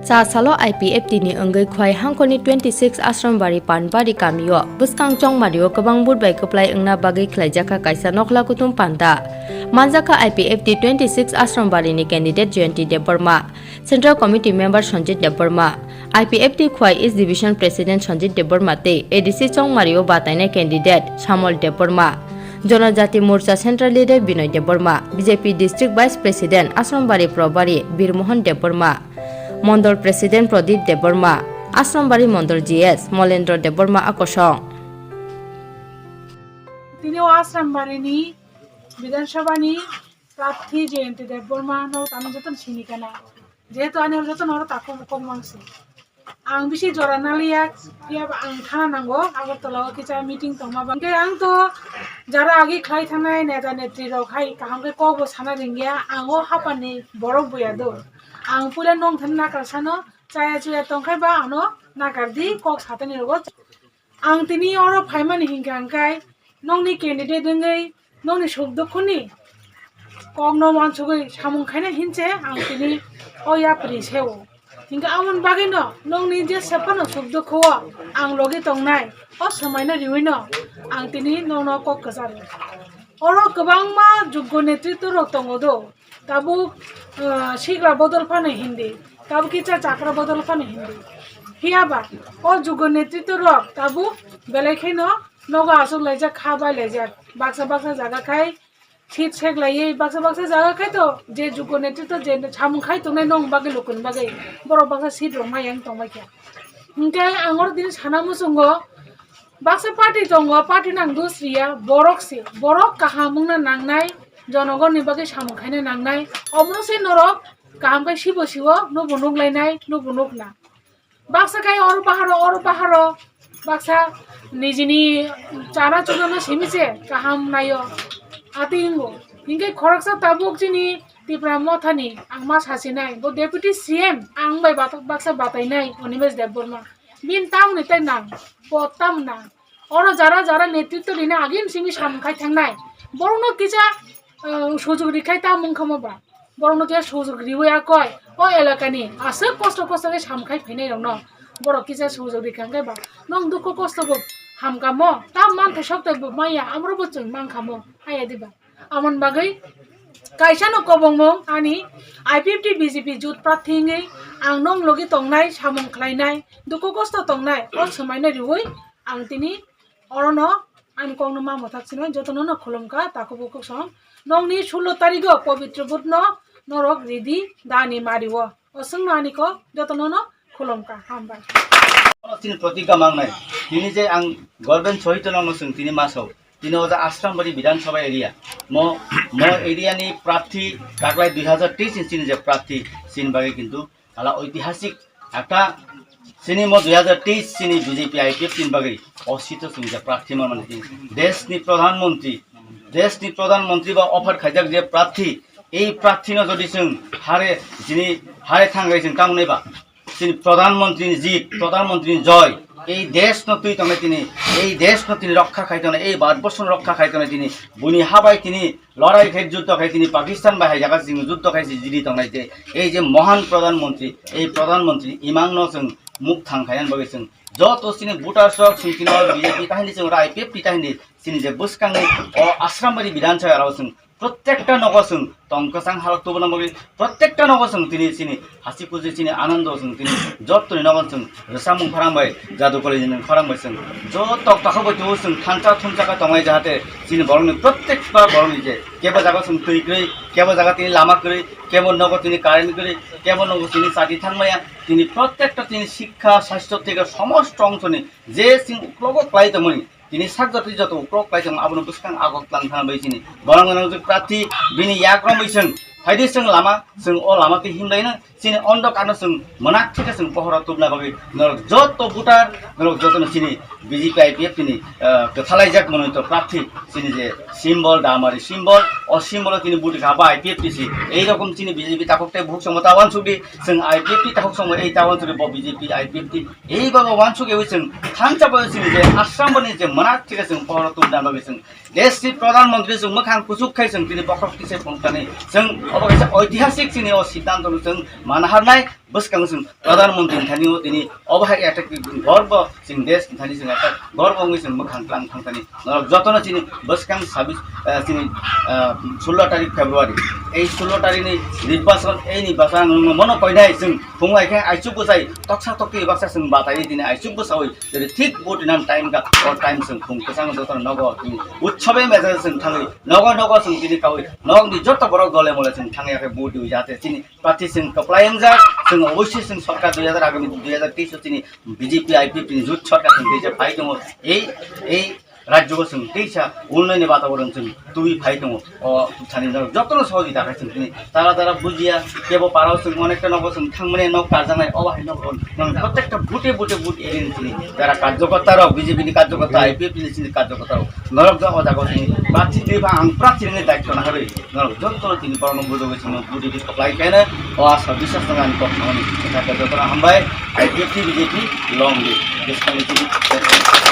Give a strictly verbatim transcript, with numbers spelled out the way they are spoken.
Cha salo I P F T ni wngwi Khwai hangkhorni twenty six Asrambari Panbari kamio bwskang chongmario kwbang but bai kwplai wngna bagwi khlaijakha kaisa nokhla kutung panda. Manjakha I P F T twenty six Asrambari ni candidate Jayanti Debbarma, Central Committee member Sanjit Debbarma, I P F T Khwai East Division President Sanjit Debbarma tei A D C chongmario batainai candidate Samol Debbarma, Jonojati Morcha Central Leader Binoy Debbarma, B J P District Vice President Asrambari Probari Birmohon Debbarma, Mondol President Pradip Debbarma, Asrambari Mondol G S Molendra Debbarma akosong. Tini o Asrambari ni Bidhan Sabha ni prarthi Jayanti Debbarma no tamo joto ni sini kana. Jehetu ani joto no takhuk bukhuk mangsi. Ang bisi jora naliya, phiya ba ang thana nango, Agartala o kisa meeting tongma ba. Hingke ang to jara agi khlai thangnai neta netri rok hai kaham khe kok bo sana ringya, ang o hapani borok buya do. Ang puila nong thani nakar sano, chaya chuya tongkhai ba ano nakar di, kok satani rogo. Ang tini oro phaimani hingka hingkai nongni candidate wngwi nongni suk dukhuni kokno wansugwi samung khaina hinse ang tini o yapri seo. Hingke amoni bagwino nongni je sephano suk dukho o ang logi tongnai o somaino riwino ang tini nongno kok kwcharo. Oro kwbangma juggo netritw rok tongo do. Tabuk, ah, sigra bodol phano hindi, tabuk kisa chakra bodol phano hindi. Phiya ba, o jugo netritw rok tabuk belai kheno nogo aswk laijak, kha bai laijak. Baksa baksa jaga khai seat sek laiwi, baksa baksa jaga khai to je jugo netritw je samung khai tongnai nong bagwi, lukuni bagwi borok baksa seat rok maya wng tongbai kha. Hingke ang oro tini sana muchungo, baksa party tongo, party nang dos riya, borok se, borok kaham wngna nangnai, jonogonni bagwi samung khaina nangnai, omono se norok kaham khe sibo siwo, nubo nuklainai, nubo nukna. Baksa khai oro baharo, oro baharo, baksa nijini chana chunano simi se kaham naio, ati wngo. Hingke khoroksa tabuk chini Tipra Mothani ang ma sasinai, bo Deputy C M ang bai bat-, baksa batainai Animesh Debbarma. Bini tamoni tei nang, bo tam nang. Oro jara jara netritw rina agin simi samung khai thangnai. Borokno kisa, eh, sujug rikhai tamung khamo ba. Borokno kisa sujug riwi akoi. O elakani aswk kosto kosto khe samung khai phainai rokno. Borok kisa sujug rikha khe ba. Nong dukhu kosto bo hamkamo. Tam man thai sok tai bo maya, amro bo chwng mangkhamo. Aya diba. Amoni bagwi kaisano kobongmung ani I P F T B J P jut prarthi wngwi ang nong logi tongnai, samung khlainai, dukhu kosto tongnai, o swmaino riwi ang tini orono ani kokno ma mwthak sinai jotono no khulumkha, takhuk bukhuk song. Nongni sulo tarigo pobitro butno norok ridi dani mario. O swngno ani kok jotono no khulumkha, hambai. Tini protigga mangnai, tini je ang Government sohito nangno swng tini masao. Tini oja Asrambari Bidhan Sabha area. Mo, mo area ni prarthi taklai dui hazar teis ni chini je prarthi chini bagwi kintu hala oitihasik ekta chini mo dui hazar teis chini B J P I P F T ni bagwi o seat o chini je prarthi manmani chini desh ni Pradhan Mantri, desh ni Pradhan Mantri ba offer khaijak je prarthi, ei prarthi no jodi chwng hare chini hare thangwi chwng tamo nai ba? Chini Pradhan Mantri ni jit, Pradhan Mantri ni joy, ei desh no twi tongnai tini, ei desh no tini rokha khai tongnai, ei Bharat borsho no rokha khai tongnai tini, buini habai tini lorai khai juddo khai tini Pakistan bai hai jaga chini juddo khai si jiri tongnai je, ei je mohan Pradhan Mantri, ei Pradhan Mantri imang no chwng mukthang khai ani bagwi chwng joto chini voters rok chwng tini B J P tahini chwng oro I P F T tahini chini je bwskang ni o Asrambari Bidhan Sabha rok chwng Protekta nogo chwng tong kwchang halok tubuna bagwi, protekta nogo chwng tini chini hasi kuji chini anando chwng tini jottoni nogo chwng rwchapmung khorang bai, jadu koli ni khorang bai chwng joto takhuk bai tubu chwng thansa thumsa khe tongnai, jahate chini borokni protekta borokni je kebo jaga chwng twi kwrwi, kebo jaga tini lama kwrwi, kebo nogo tini current kwrwi, kebo nogo tini chati thangmaya, tini protekta tini sikha, sastho theke somosto ongsoni je chwng uklogo kwlai tongmani, tini sak jatwi joto uklok klai tong abono bwskang agok tlang thang bai chini borok gwnang jwk prarthi bini yak romwi chwng phaidi chwng lama chwng o lama twi himlai nang chini ondok ano chwng mwnak thike chwng pohoro tubna bagwi norok joto voter norok jotono chini B J P I P F T ni, ah, kwthalaijak monito prarthi chini je symbol damari symbol o symbol o tini buti kha ba I P F T si ei rokom chini B J P takhuk tei bukhuk chwngma ta wansukdi chwng I P F T takhuk chwngma ei ta wansukdi bo B J P I P F T Ei baba wansuk ewi chwng thansa bai chini je Assam boni je mwnak thike chwng pohoro tubna bagwi chwng desh ni Pradhan Mantri chwng mwkhang kuchuk khai chwng tini bokhorok tisai phunuknani chwng obo kaisa oitihasik chini o siddhanto no chwng mana harnai. bwskang chwng Pradhan Mantri thani o tini obo hai attack gorbo chwng desh thani chwng attack gorbo wngwi chwng mwkhang tlang thang thani norok jotono chini bwskang sabis, eh, chini, eh, sullo tarik February, ei sullo tarik ni nirbachon, ei nirbachon ang nungno mono koinai chwng phung lai khe aichuk bwsai toksa tokti baksa chwng batai tini aichuk bwsawi jodi thik vote inam time ka o time chwng phung kwchang jotono nogo tini utsobe mejai chwng thangwi nogo nogo chwng tini kawi nogni joto borok dole mole chwng thangya khe vote diwi jate chini Prarthi chwng kwplai wngjak, chwng oboisoi chwng sorkar dui hajar agami dui hajar teis o chini B J P I P F T ni jut sorkar chwng teisa phai tongo. Ei, ei rajyo o chwng teisa unnayoni bataboron chwng twi phai tongo. O thani no jotono sohojita khai chwng tini tara tara bujiya, kebo parao chwng onekta nogo chwng thangmani nok karjaknai, obo hai nok on. Nang prottekta bute bute but eri chini jara karjokorta rok, B J P ni karjokorta, I P F T ni chini karjokorta rok norok jagao jagao chini prarthi twi ba ang prarthi ni daityo naharwi. Norok joto tini borokno bujogwi chwngno budi di koplai khaina o asa biswas tong ani kok thangmani. Jotono hambai, I P F T B J P long live. Bwskangni tini